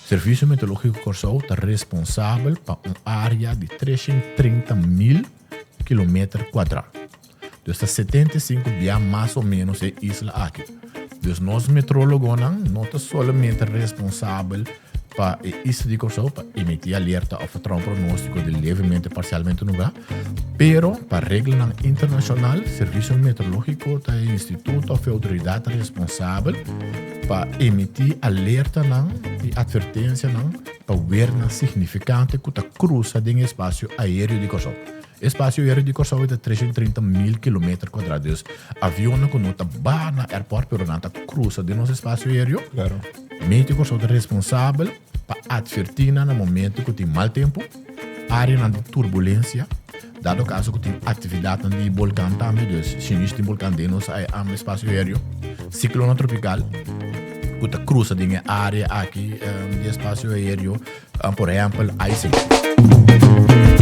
Servisio Meteorológiko Kòrsou ta responsabel pa un área di 330 mil kilometer kuadrá. Dus ta 75 bia mas o ménos e isla aki. Dus nos meteorólogonan no ta solamente responsabel pa e isla di Kòrsou pa emití alerta òf pa traha un pronóstiko di levemente parsialmente nubá, pero pa reglanan internashonal Servisio Meteorológiko ta e instituto òf e outoridat responsabel pa emití alertanan i atvertensianan pa wernan signifikante ku ta krusa den e espasio aéreo di Kòrsou. E espasio aéreo di Kòrsou ta 330 mil kilometer kuadrá, dus avionnan ku no ta ba na airport pero nan ta krusa den nos espasio aéreo. Claro. Meteo Kòrsou ta responsabel pa atvertí nan na momento ku tin mal tempu, áreanan di turbulensia, dado kaso ku tin aktividatnan di bolkan tambe, dus si nos tin bolkan den nos espasio aéreo, siklonnan tropikal ku ta krusa den e área aki di espasio aéreo, por ehèmpel Isaac.